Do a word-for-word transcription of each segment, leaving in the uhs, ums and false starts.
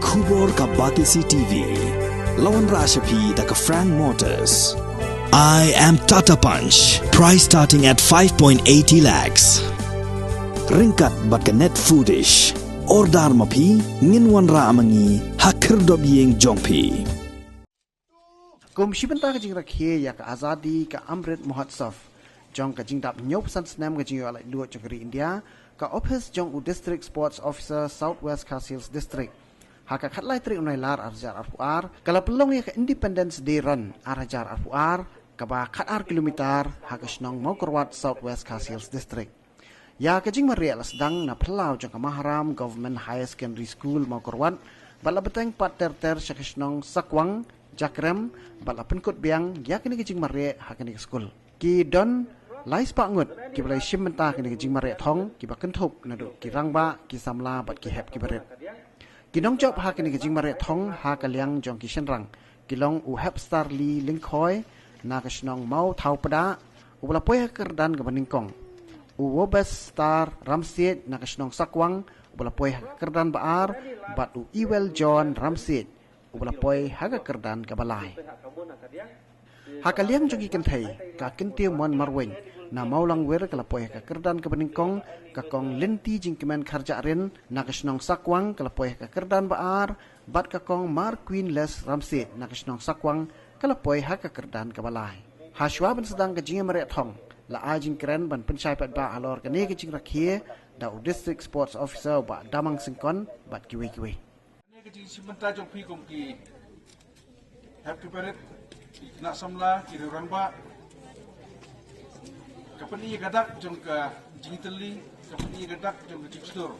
Khubor ka Batesi T V. La wanrah sha phi da ka Frank Motors. I am Tata Punch. Price starting at five point eighty lakhs. Ryngkat bad ka Net Foodish. Order ma phi, ngin wanrah ma ngi ha khyrdop ïing jong phi. Kum shi bynta ka jingrakhe ïa ka Azadi ka Amrit Mahotsav jong ka jingdap hynñiewphew san snem ka jingïoh laitluid jong ka ri India, ka ophis jong u District Sports Officer South West Khasi Hills District ha ka khatlai tarik u Nailar ar hajar arphew ar ka la pynlong ïa ka Independence Day Run ar hajar arphew ar kaba khatar kilometer ha ka shnong Mawkyrwat, South West Khasi Hills District. Ïa ka jingmareh la sdang na phyllaw jong ka Maharam Government Higher Secondary School Mawkyrwat bad la bteng pat ter ter sha ka shnong Sakwang, Jakrem bad la pynkut biang ïa kane ka jingmareh ha kane ka skul. Ki don lai spah ngut kiba la shim bynta kane ka jingmareh thong kiba kynthup naduh ki rangbah, ki samla bad ki hep kiba rit. Ki nongjop ha kane ka jingmareh thong ha ka liang jong ki shynrang ki long u Hepstarly Lyngkhoi na ka shnong Mawthawpdah, uba la poi ha ka kyrdan kaba nyngkong, u Wobestar Ramsiej na ka shnong Sakwang, uba la poi ha ka kyrdan ba ar, bad u Iwel John Ramsiej, uba la poi ha ka kyrdan kaba lai. Ha ka liang jong ki kynthei, ka Kyntiew Mon Marwein na Mawlangwir ka la poi ha ka kyrdan kaba nyngkong, ka Kong Lynti Jingkmen Kharjahrin na ka shnong Sakwang ka la poi ha ka kyrdan ba ar, bad ka Kong Marqueen Les Ramsiej na ka shnong Sakwang ka la poi ha ka kyrdan kaba lai. Hashwa ban sdang ka jingmareh thong, la ai jingkren ban pynshai paidbah halor kane ka jingrakhe da u District Sports Officer Bah Damang Syngkon bad kiwei kiwei. Kane ka jingshim bynta jong phi kum ki hep kiba rit, ki khynnah samla, ki riew rangbah, ka pyni ïa ka dak jong ka jingtylli, ka pyni ïa ka dak jong ka jingshlur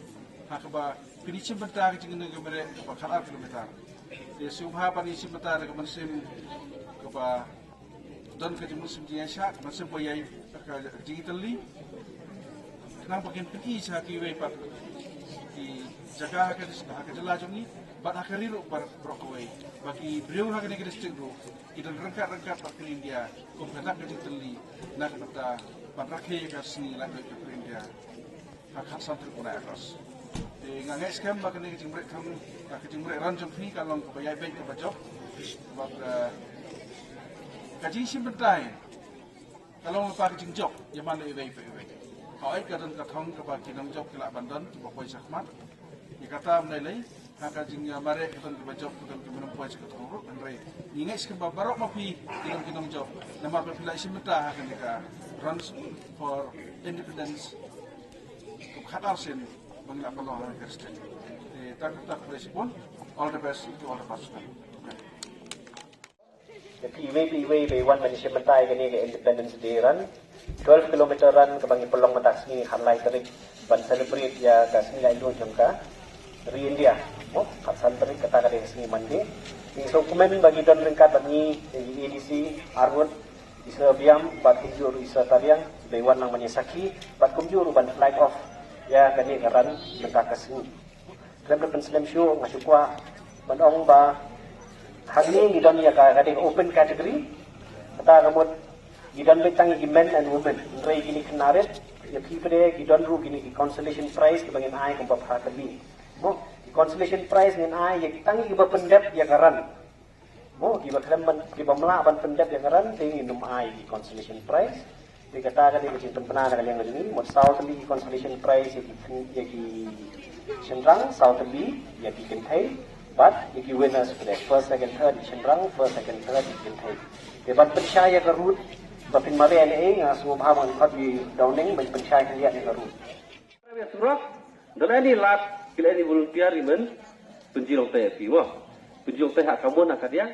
ha kaba phin ïashim bynta ka jingïaid ka mareh kaba khatar kilometer. Te sngewbha ban ïashim bynta da ka mynsiem kaba don ka jingmut jingïaishah, ka mynsiem ba ïai ka jingtylli. Khnang ba kin pyni sha kiwei pat ki jaka ha ka dis-, ha ka jylla jong ngi bad ha ka ri ruh baroh kawei, ba ki briew ha kane ka district ruh ki don ryngkat ryngkat bad ka ri India kum ka dak ka jingtylli na ka bynta ban rakhe ïa ka sngi laitluid ka ri India ha ka khatsan tarik u bnai August. Te nga ngeit skhem ba kane ka jingmareh thong, ka jingmareh run jong phi ka long kaba ïai beit kaba jop. Bad, eh, ka jingshim bynta hi ka long lypa ka jingjop ïa man la iwei pa iwei. Hooid ka don ka thong kaba ki nongjop ki lah ban don kiba poi shakhmat. Ïa kata ym lei lei, ha ka jingmareh ka don kiba jop, ka don kiba nym poi sha ka thong ruh, hynrei ngi ngeit skhem ba baroh ma phi ki long ki nongjop namar ba phi la shim bynta ha kane ka Runs for Independence. Kaba khatar sien ba ngi la pynlong ha kane ka state. Te tang katne, khublei shibun. All the best to all the participants. Ïa phi iwei pa iwei ba wan ban shim bynta ïa kane ka Independence Day Run, twelve kilometer run kaba ngi pynlong mynta ka sngi khatlai tarik ban celebrate ïa ka sngi laitluid jong ka ri India. Mo, khatsan tarik kata ka dei ka sngi Monday. Ngi sngewkmen ba ngi don ryngkat bad ngi, ïa ki A D C arngut, i Sir Biam bad kumjuh ruh i Sir Tariang, ba wan lang ban ïa sakhi bad kumjuh ruh ban flag off ïa kane ka run mynta ka sngi. Khlem da pynslem shuh, nga shu kwah ban ong ba hangne ngi don ïa ka, ka dei open category. Kata ka mut ngi don beit tang ïa ki men and women. Hynrei kine ki khynnah rit, ïa phi pat de ngi don ruh kine ki consolation prize kiba ngin ai kumba phra tylli. Mo, ki consolation prize ngin ai ïa ki tang ïa kiba pyndep ïa ka run. Mo, kiba khlem ban, kiba ym lah ban pyndep ïa ka run, te ngin ym ai ki consolation prize. Te kata ka dei ka jingpynbna na ka liang ka jong ngi, mut saw tylli ki consolation prize ïa ki, ïa ki shynrang, saw tylli ïa ki kynthei, bad ïa ki winners, first, second, third ïa ki shynrang, first, second, third ïa ki kynthei. Te ban pynshai ïa ka route, ba phin mareh ïa lade, nga sngewbha ban khot ïa i Dawning ban pynshai khyndiat ïa ka route. Surok, da lei ni lad, ki lei ni volunteer, i men, pynjulong te ïa phi mo. Pynjulong te ha ka mon ha ka diang.